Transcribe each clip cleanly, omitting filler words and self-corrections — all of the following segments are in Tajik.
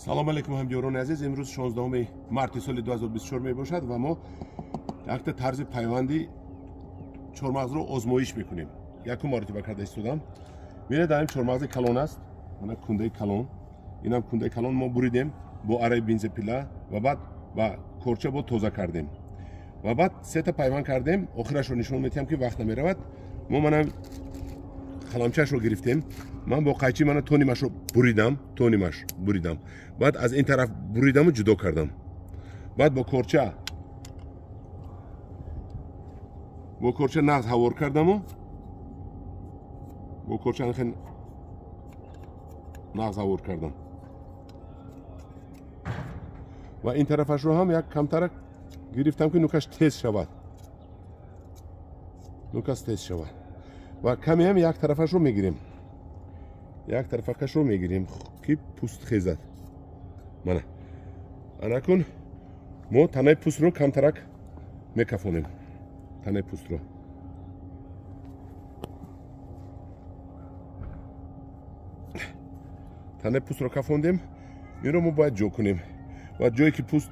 Салом алейкум ҳамдиёрони азиз. Имрӯз 16 марти соли 2024 мебошад ва мо якта тарзи пайванди чормағзро озмоиш мекунем. Якум маротиба карда истодам. Бинед, ин чормағзи калон аст. Мана кундаи калон. Инам кундаи калон мо буридем бо араи бензопила ва баъд ба корча бо тоза кардем. Ва баъд сета пайванд кардем. Охирашро нишон медиҳам ки вақт намеравад. Мо мана қаламчашро гирифтем. Ман бо қайчи мана тонимашро буридам, тонимаш буридам. Баъд аз ин тараф буридаму ҷудо кардам. Баъд бо корча нағз ҳавор кардаму бо корча нағз ҳавор кардам. Ва ин тарафашро ҳам як камтарак гирифтам ки нукаш тез шавад. Нукаш тез шавад. Ва каме ҳам як тарафашро мегирем. Як тарафакашро мегирем ки пӯст хезад. Мана. Анакун мо танаи пӯстро камтарак мекафонем. Танаи пӯстро. Танаи пӯстро кафондем. Инро мо бояд ҷо кунем. Ва ҷое ки пӯст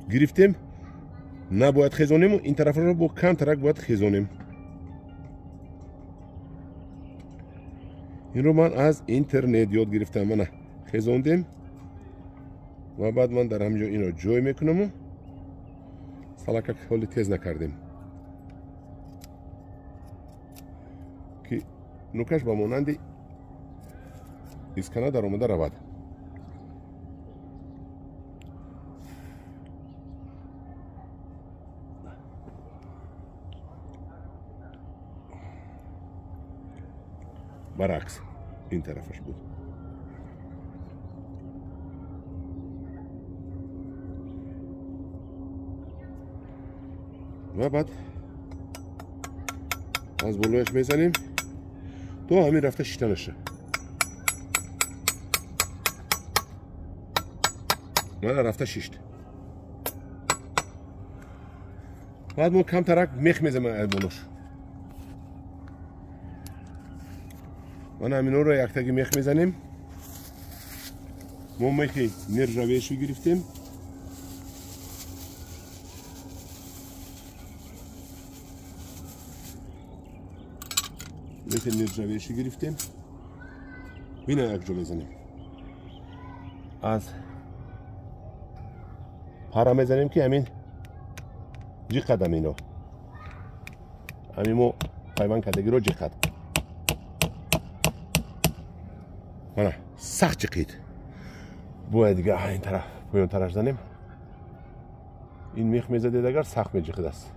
гирифтем, набояд хезонему, ин тарафро бо камтарак бояд хезонем. Инро ман аз интернет ёд гирифтам. Мана хезондем ва баъд ман дар ҳамин ҷо инро ҷой мекунаму салакак ҳоли тез накардем ки нукаш ба монанди искана даромада равад. Баръакс ин тарафаш буд. Ва баъд аз болояш мезанем то ҳамин рафта шита наша. Мана рафта шишт. Баъд мо камтарак мех мезанем аз болош. Мана ҳаминҳоро яктаги мех мезанем. Мо мехи нержавеющий гирифтем. Мехи нержавеющий гирифтем. Бина якҷо мезанем. Аз пара мезанем ки ҳамин ҷиқад ҳамино. Ҳамин мо пайванд кардагиро ҷиқад. Мана сахт ҷиқид. Бояд дига ин тараф поёнтараш занем. Ин мех мезадед агар сахт меҷиқид аст.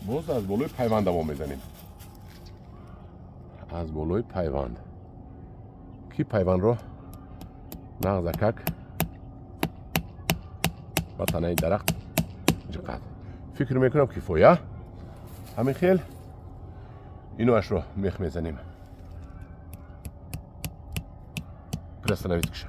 Боз аз болои пайванда мо мезанем. Аз болои пайванд. Ки пайвандро нағзакак ба танаи дарахт ҷиқад. Фикр мекунам кифоя. Ҳамин хел иноашро мех мезанем. Приостановить киша.